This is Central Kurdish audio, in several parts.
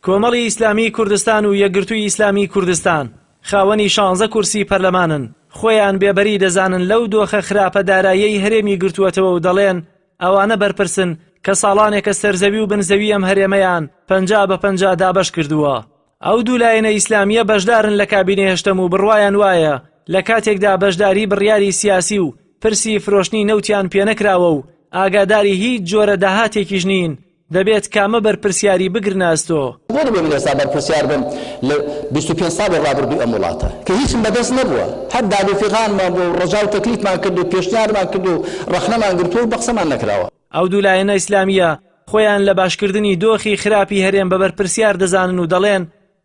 کۆمەڵی ئیسلامیی کوردستان و یەکگرتووی ئیسلامیی کوردستان خاوەنی شانزە کورسی پەرلەمانن، خۆیان بێبەری دەزانن لەو دۆخە خراپە داراییەی هەرێمی گرتووەتەوە و دەڵێن ئەوانە بەرپرسن کە ساڵانێکە سەرزەوی و بنزەوی ئەم هەرێمەیان 50 بە 50 دابەش کردووە. ئەو دوو لایەنە ئیسلامییە بەشدارن لە کابینەی هەشتەم و بڕوایان وایە لە کاتێکدا بەشداری بڕیاری سیاسی و پرسی فرۆشتنی نەوتیان پێنەکراوە و ئاگاداری هیچ جۆرە داهاتێکیش نین دەبێت کامە بەرپرسیاری بگرنە ئەستۆ؟ بۆ دەبێ من ئێستا بەرپرسیار بم لە 25 ساڵی ڕابردووی ئەم وڵاتە کە هیچم بەدەست نەبووە، هەر داد و فیغانمان بووە و ڕەجا و تەکلیفمان کرد و پێشنیارمان کرد و ڕەخنەمان گرتووە و بە قسەمان نەکراوە. ئەو دوو لایەنە ئیسلامییە خۆیان لە باشکردنی دۆخی خراپی هەرێم بە بەرپرسیار دەزانن و دەڵێن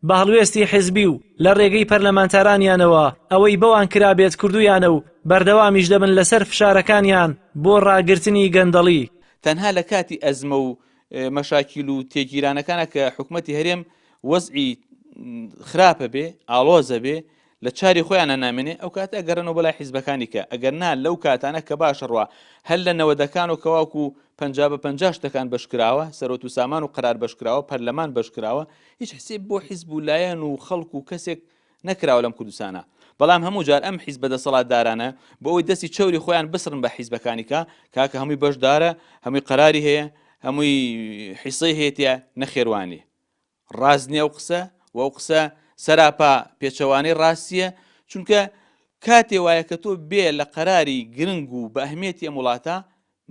بە هەڵوێستی حزبی و لە ڕێگەی پەرلەمانتارانیانەوە ئەوەی بەوان کرابێت کردوویانە و بەردەوامیش دەبن لەسەر فشارەکانیان بۆ ڕاگرتنی گەندەڵی. تەنها لە کاتی ئەزمە و مەشاکیل و تێکگیرانەکانە کە حکومەتی هەرێم وەزعی خراپە بێ، ئاڵۆزە بێ، لە چاری خۆیانا نامێنێ، ئەو کاتە ئەگەڕێنەوە بۆ لای حیزبەکانی کە، ئەگەر نا لەو کاتانە کە باشە ڕوا هەر لە نەوەدەکان و کەواکو 50 بە 50 شتەکان بەش کراوە، سەرۆت و سامان و قەرار بەش کراوە، پەرلەمان بەش کراوە، هیچ حسێب بۆ حیزب و لایەن و خەڵک و کەسێک نەکراوە لەم کوردستانە. بەڵام هەموو جار ئەم حیزبە دەسەڵاتدارانە بۆ ئەوەی دەستی چەوری خۆیان بسڕن بە حیزبەکانی کە، کاکە هەمووی بەشدارە، هەمووی قەراری هەیە، هەمووی حیسەی هەیە تیا، نەخێر وا نییە. ڕاست نیە ئەو قسە و ئەو قسە سەراپا پێچەوانەی ڕاستیە چونکە کاتێ وایە کە تۆ بێ لە قەراری گرنگ و بە ئەهمیەتی ئەم وڵاتە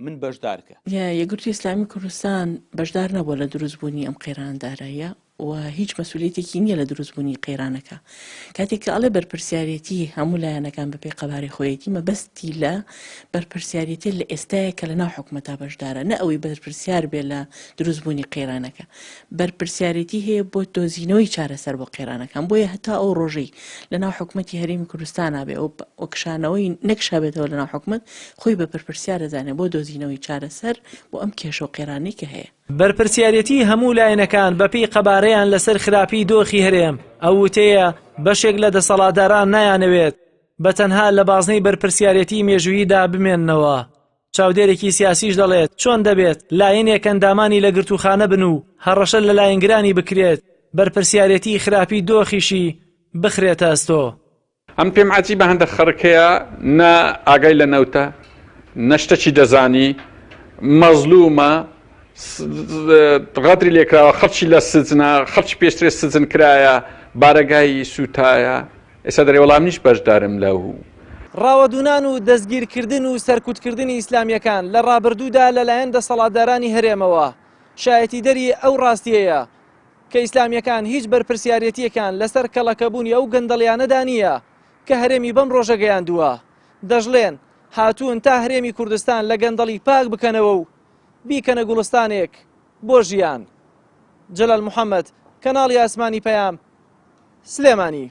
من بەشدارکە. یەکگرتووی ئیسلامی کوردستان بەشدار نەبووە لە دروستبوونی ئەم قەیرانە داراییە و هیچ مەسولیەتێکی نییە لە دروستبوونی قەیرانەکە. کاتێک کە ئەڵێ بەرپرسیارێتی هەموو لایەنەکان بەپێی قەبارەی خۆیەتی مەبەستی لە بەرپرسیارێتیە لە ئێستایە کە لە ناو حکومەتا بەشدارە نە ئەوەی بەرپرسیار بێ لە دروستبوونی قەیرانەکە. بەرپرسیارێتی هەیە بۆ دۆزینەوەی چارەسەر بۆ قەیرانەکان بۆیە هەتا ئەو ڕۆژەی لە ناو حکومەتی هەرێمی کوردستانا بێ و کشانەوەی نەکشابێتەوە لە ناو حکومەت خۆی بە بەرپرسیار دەزانێت بۆ دۆزینەوەی چارەسەر بۆ ئەم کێشە و قەیرانەی کە هەیە. بەرپرسیارێتی هەموو لایەنەکان بەپێی قەبارەیان لەسەر خراپی دۆخی هەرێم، ئەو وتەیە بەشێک لە دەسەڵاتداران نایانەوێت بە تەنها لە بازنەی بەرپرسیارێتی مێژووییدا بمێننەوە. چاودێرێکی سیاسیش دەڵێت، چۆن دەبێت لایەنێک ئەندامانی لە گرتووخانە بن و هەڕەشە لە لایەنگرانی بکرێت، بەرپرسیارێتی خراپی دۆخیشی بخرێتە ئەستۆ؟ ئەم پێم عەجیبە هەندە خەڕک هەیە نە ئاگای لە نەوتە نە شتەکی دەزانی مەزلومە غەدری لێکراوە خەڵکی لە سجنە خەڵکی پێشترێ سجن کرایە بارەگای سووتایە ئێستا دەرێ وەڵام نیش بەشدارم لەو ڕاوەدوونان و دەستگیرکردن و سەرکوتکردنی ئیسلامییەکان لە ڕابردوودا لەلایەن دەسەڵاتدارانی هەرێمەوە شایەتیدەری ئەو ڕاستییەیە کە ئیسلامییەکان هیچ بەرپرسیارێتییەکیان لەسەر کەڵەکەبوونی ئەو گەندەڵیانەدا نییە کە هەرێمی بەم ڕۆژە گەیاندووە، دەشڵێن، هاتوون تا هەرێمی کوردستان لە گەندەڵی پاک بکەنەوە و بیکەنە گوڵستانێک بۆ ژیان. جەلال محەمەد، کەناڵی ئاسمانی پەیام، سلێمانی.